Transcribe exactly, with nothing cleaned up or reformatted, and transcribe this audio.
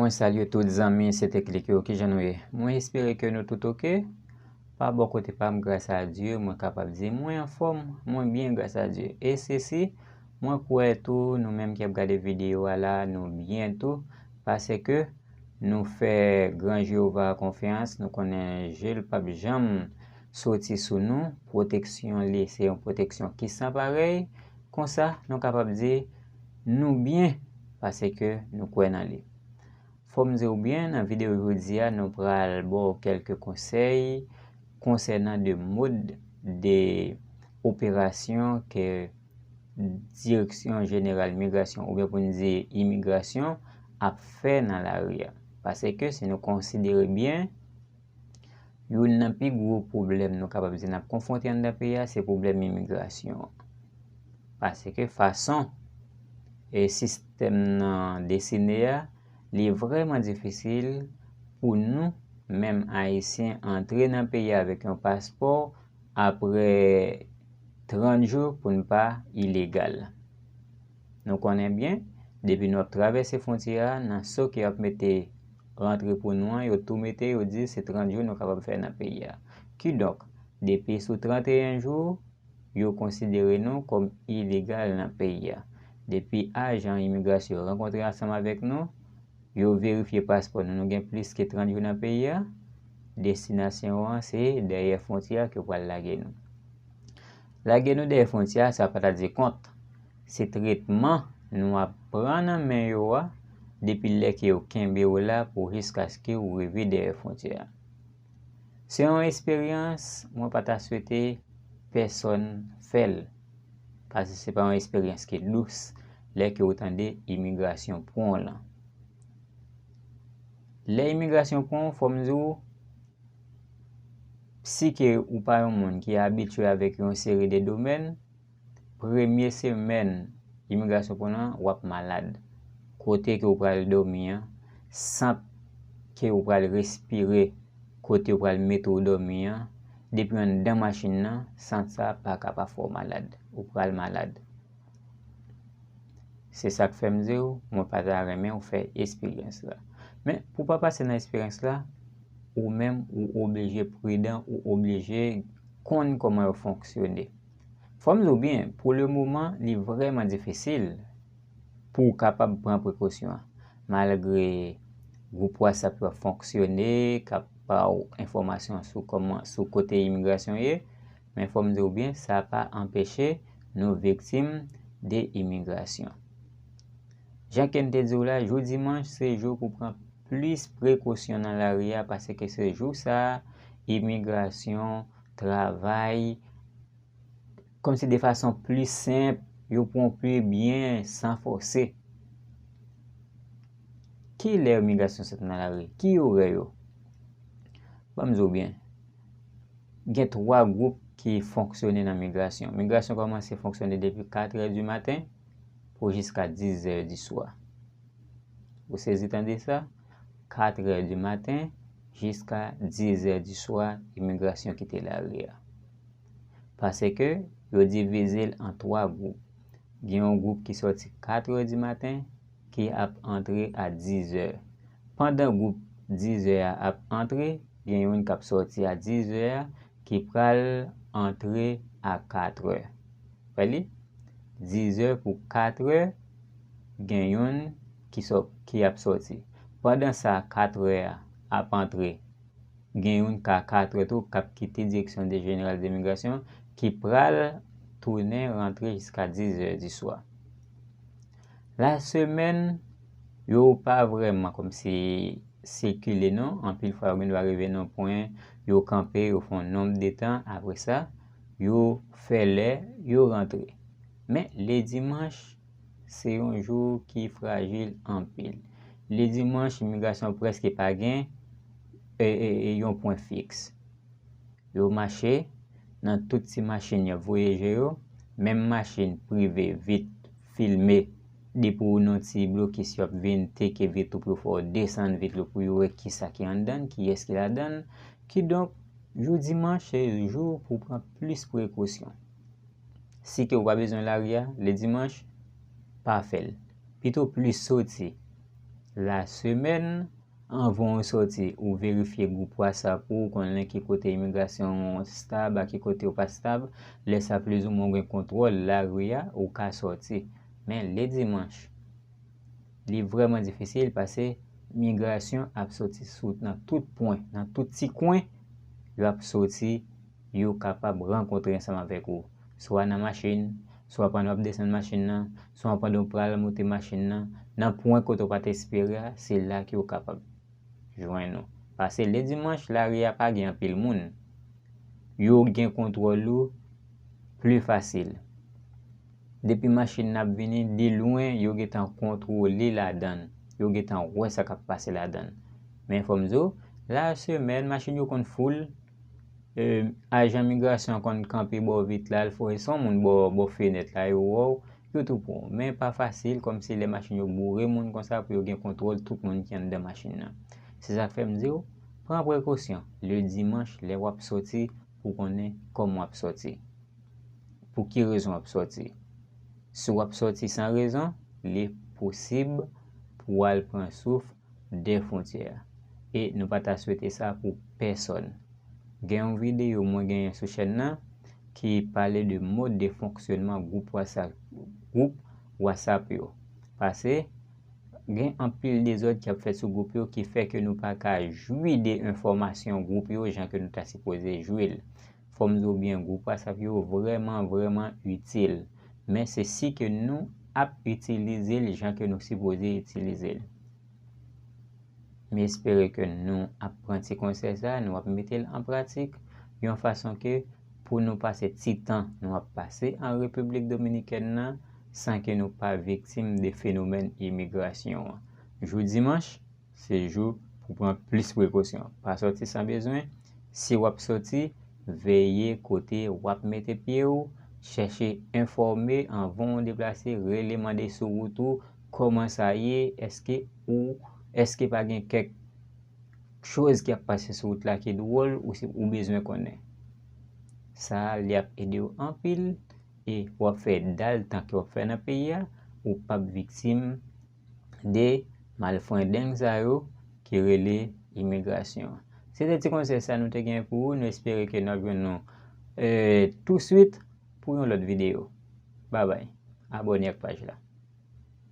Salye tout zanmi, se Teklik yo, kijan nou ye? Mwen espere ke nou tout oke. Pa bò kote pa m, gras a Dye, mwen kapab di mwen anfòm, mwen byen, gras a Dye. E sesi, mwen kwè tou, nou menm ki ap gade videyo a la, nou byen tou, paske nou fè gran Jewova a konfyans, nou konnen je l p ap janm soti sou nou, pwoteksyon li se yon pwoteksyon ki san parèy, konsa nou kapab di nou byen, paske nou kwè nan li. Fò m di w byen, nan videyo jodi a, nou pral ba w kèlke konsèy konsènan de mòd de operasyon ke Direksyon Jeneral Migrasyon, oubyen pou n di imigrasyon, ap fè nan lari a. Paske si nou konsidere byen, youn nan pi gwo pwoblèm nou kapab di n ap konfwonte anndan peyi a, se pwoblèm imigrasyon an. Paske fason e sistèm nan desine a, li vrèman difisil pou nou, menm Ayisyen, antre nan peyi a avèk yon paspò apre trant jou pou n pa ilegal. Nou konnen byen, depi nou ap travèse fwontyè a, nan so ke y ap mete rantre pou nou an, yo tou mete, yo di se trant jou nou kapab fè nan peyi a. Kidonk, depi sou tranteyen jou, yo konsidere nou kòm ilegal nan peyi a. Depi ajan imigrasyon yo rankontre ansanm avèk nou, yo verifye paspò nou, nou gen plis ke trant jou nan peyi a, destinasyon an se dèyè fwontyè a ke yo pral lage nou. Lage nou dèyè fwontyè a, sa pa ta di kont. Se tretman nou ap pran nan men yo a, depi lè ke yo kenbe w la pou jiskaske w rive dèyè fwontyè a. Se yon esperyans mwen pa ta swete pèsonn fè l, paske se pa yon esperyans ki dous lè ke w tande imigrasyon pran w lan. Lè imigrasyon pran w, fò m di w, si ke ou pa yon moun ki abitye avèk yon seri de domèn, premye semèn imigrasyon pran w lan, w ap malad. Kote ke w pral dòmi an, sant ke w pral respire, kote w pral mete w dòmi an, depi anndan machin nan, sant sa pa ka pa fè w malad. Ou pral malad. Se sa k fè m di w, mwen pa ta renmen w fè esperyans la. Men, pou w pa pase nan esperyans la, ou menm, ou oblije pridan, ou oblije konn kòman yo fonksyone. Fò m di w byen, pou le moman, li vrèman difisil pou w kapab pran prekosyon an. Malgre gwoup WhatsApp yo ap fonksyone, k ap ba w enfòmasyon sou kòman, sou kote imigrasyon ye, men fò m di w byen, sa pa anpeche nou viktim de imigrasyon. Jan ke n te di w la, jou dimanch se jou pou pran plis prekosyon nan lari a, paske se jou sa a, imigrasyon, travay, kòmsi de fason pli senp, yo pran w pi byen, san fòse. Ki lè imigrasyon sot nan lari? Ki orè yo? Ban m di w byen. Gen twa gwoup ki fonksyone nan migrasyon. Migrasyon kòmanse fonksyone depi katrè di maten pou jiska dizè di swa. Ou sezi tande sa? Katrè di maten jiska dizè di swa, imigrasyon kite lari a. Paske yo divize l an twa gwoup. Gen yon gwoup ki sòti katrè di maten, ki ap antre a dizè. Pandan gwoup dizè a ap antre, gen youn k ap sòti a dizè a, ki pral antre a katrè. Wè li? Dizè pou katrè, gen youn ki sò-, ki ap sòti. Pandan sa katrè a ap antre, gen youn ka katrè tou k ap kite direksyon de jeneral de migrasyon ki pral tounen rantre jiska dizè di swa. Lasemèn, yo pa vrèman kòmsi sikile non. Anpil fwa yo gen dwa rive nan pwen, yo kanpe, yo fè yon nonb de tan, apre sa, yo fè lè, yo rantre. Men, ledimanch, se yon jou ki frajil anpil. Ledimanch, imigrasyon prèske pa gen, e, e, e, yon pwen fiks. Yo mache nan tout ti machin y ap voye je yo, menm machin prive, vit, filme, depi w nan ti blokis, y ap vin teke vit ou pou yo fè w desann vit ou pou yo wè kisa ki anndan, kiyès ki ladan l. Kidonk, jou dimanch se jou pou w pran plis prekosyon. Si ke w pa bezwen lari a, ledimanch, pa fè l. Pito plis soti. Lasemèn, anvan w sòti, ou verifye gwoup WhatsApp ou, ou konnen ki kote imigrasyon stab, a ki kote yo pa stab. Lè sa, plizoumwen, ou gen kontwòl lari a, ou ka sòti. Men ledimanch, li vrèman difisil paske migrasyon ap sòti sou, nan tout pwen, nan tout ti kwen, yo ap sòti, yo kapab rankontre ansanm avèk ou. Swa nan machin, swa pandan w ap desann machin nan, swa pandan w pral monte machin nan, nan pwen kote w pa t espere a, se la ke yo kapab jwenn ou. Paske ledimanch, lari a pa gen anpil moun. Yo gen kontwòl ou pli fasil. Depi machin nan ap vini, de lwen, yo gentan kontwole ladan l. Yo gentan wè sa k ap pase ladan l. Men fò m di w, lasemèn, machin yo konn foul, e, ajan migrasyon an konn kanpe bò vit la, l foure se yon moun bò, bò fenèt la, yo wè w, yo tou pran w. Men pa fasil, kòmsi lè machin yo boure moun konsa pou yo gen kontwòl tout moun ki anndan machin nan. Se sa k fè m di w, pran prekosyon. Ledimanch, lè w ap sòti, pou konnen kòman w ap sòti. Pou ki rezon w ap sòti. Si w ap sòti san rezon, li posib pou w al pran souf dè fwontyè a. E nou pa ta swete sa pou pèsòn. Gen yon videyo mwen genyen sou chèn nan ki pale de mòd de fonksyònman gwoup WhatsApp, gwoup WhatsApp yo. Paske gen anpil dezòd k ap fèt sou gwoup yo ki fè ke nou pa ka jwi de enfòmasyon gwoup yo jan ke nou ta sipoze jwi l. Fò m di w byen, gwoup WhatsApp yo vrèman, vrèman itil. Men se si ke nou ap itilize l jan ke nou sipoze itilize l. M espere ke nou ap pran ti konsèy sa, nou ap mete l an pratik yon fason ke pou nou pase ti tan nou ap pase an Repiblik Dominikèn nan san ke nou pa viktim de fenomèn imigrasyon an. Jou dimanch, se jou pou pran plis prekosyon. Pa sòti san bezwen. Si w ap sòti, veye kote w ap mete pye w, chèche enfòme anvan w deplase, rele mande sou wout ou, kòman sa ye, èske ou, èske pa gen kèk choz ki ap pase sou wout la ki dwòl, ou si, ou bezwen konnen. Sa a, li ap ede w anpil, e w ap fè dal tan ke w ap fè nan peyi a, ou p ap viktim de malfrendeng sa yo ki rele imigrasyon. Se te ti konsèy sa nou te gen pou ou. Nou espere ke n ap jwenn nou, e, touswit pou yon lòt videyo. Babay. Abòne ak paj la.